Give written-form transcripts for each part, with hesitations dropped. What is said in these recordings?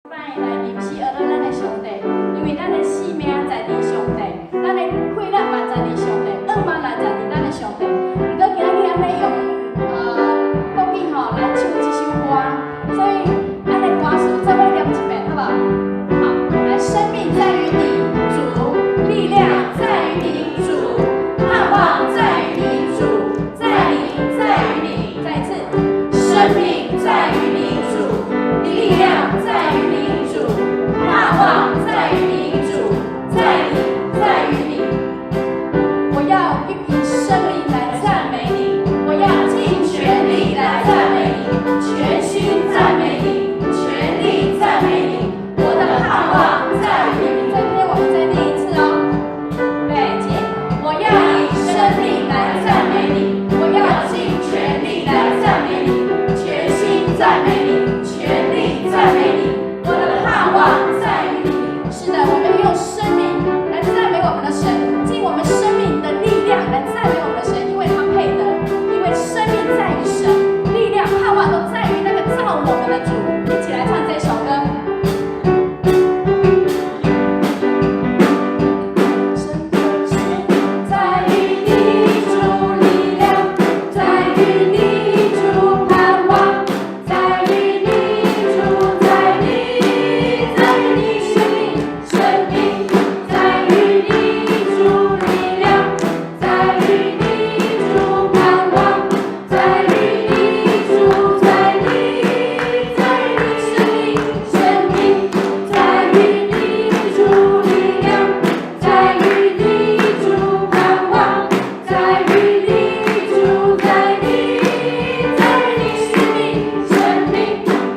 擺來認識學咱的上帝，因為咱的性命在佇上帝，咱的氣力嘛在佇上帝，向望嘛在佇咱的上帝。毋過今日咱欲用國語吼來唱這首歌，所以咱的歌詞做伙念一遍，好無？好，來，生命在於你，主，力量在於你，主，盼望在於你，主，在你，在於你，再一次，生命在於你，主，力量在於你，主，盼望在於你，主，在你，在於你。我要以生命來讚美你，我要盡全力來讚美你，全心讚美你，全力讚美你。我的盼望在於你。這邊我們再念一次哦。預備起，我要以生命來讚美你，我要盡全力來讚美你，全心讚美你，全力讚美你。我的盼望在於你。是的，我們用生命來讚美我們的神，盡我們生命的力量來讚美我們的神，因為他配得，因為生命在於神，力量、盼望都在於那個造我們的主。一起來唱這首歌。生命在於你主，力量在於你主，盼望在於你主，在你，在於你，生命，生命在於你主，力量在於你主，盼望在於你主，在你，在於你，生命，生命在於你主，力量在於你主，盼望在於你主，在你，在於你，生命，生命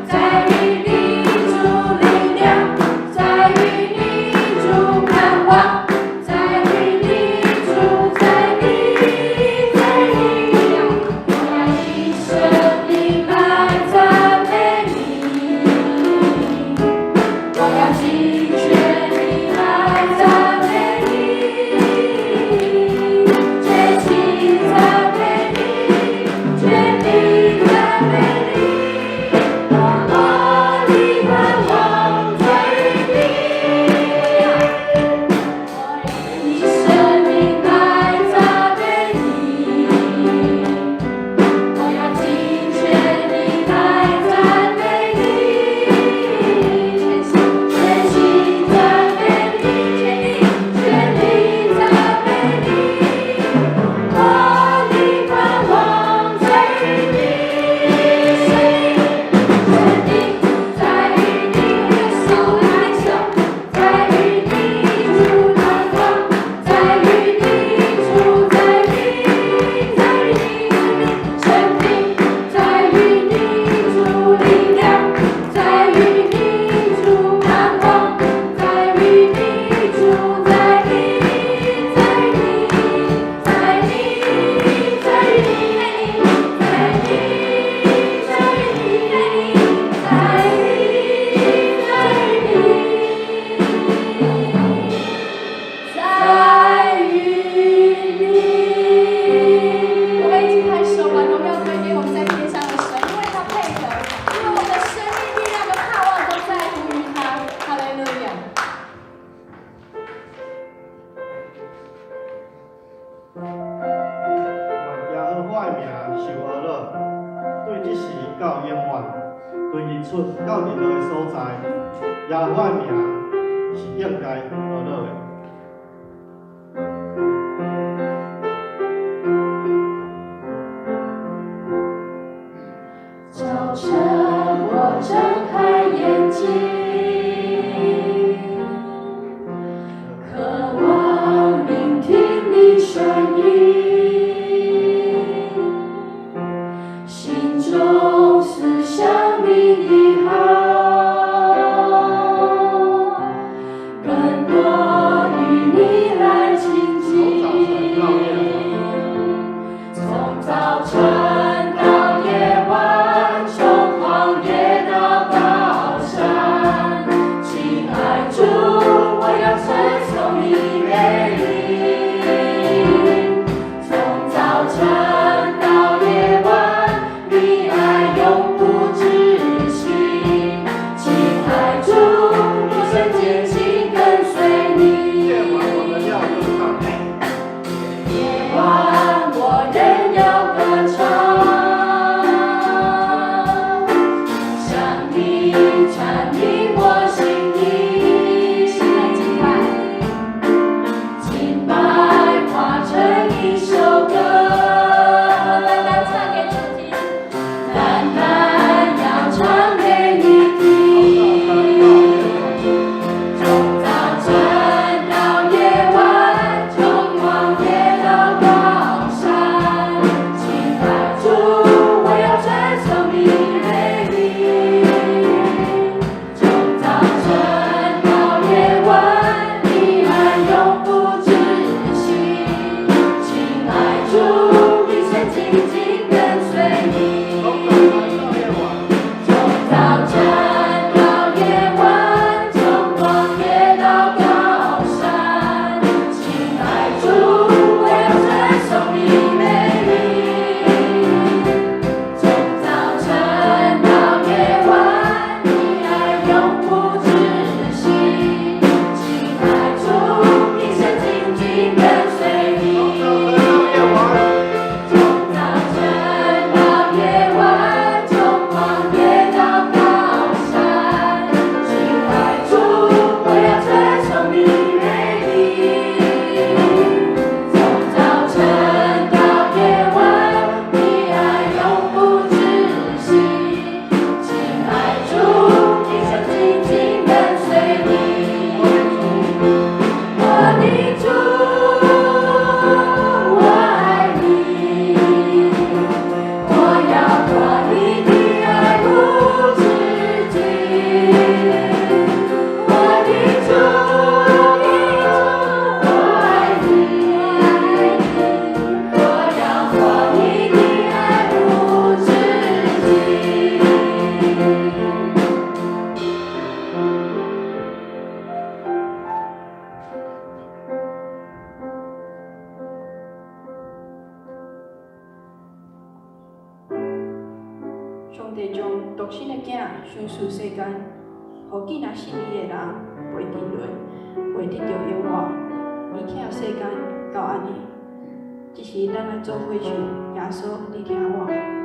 在於你主，力量在於你主，盼望在於你主，在你，在於你，我要以生命來讚美你，我要盡全力來讚美你，全心讚美你，全力讚美你，我的盼望在於你。我以生命來讚美你，我要盡全力來讚美你，全心全心讚美你，全力全力讚美你，我的盼望在於你，生命生命在於你，用手來手，在於你主，盼望在於你主，在你，在於你，生命在於你主，力量在於你主，盼望在於你主，在你，在於你，在你，在於你，在你，在於你，在你，在於你，在於你。我們一起拍手，把榮耀歸給我們在天上的神，因為他配得，因為我們的生命力量跟盼望都在乎於他。哈利路亞。願耶和華的名受呵咾，對這時到永遠，對日出到日落的所在，耶和華的名是應該呵咾的。早晨，我睜開眼睛，渴望聆聽你聲音，心中思想你的好，更多永不止息。親愛主，一生緊緊跟隨你。從早晨到夜晚，從曠野到高山，親愛主，我要傳頌你美麗。從早晨到夜晚，你愛永不止息。親愛主，一生緊緊跟隨你。我的主，我愛你，我要誇你的愛無止境。我的主，我愛你，我要誇你的愛無止境。上帝將獨生的囝賞賜世間，予見若信伊的人袂沉淪，會得著永活。伊疼世間到按呢，這時咱來做伙唱：耶穌，你疼我。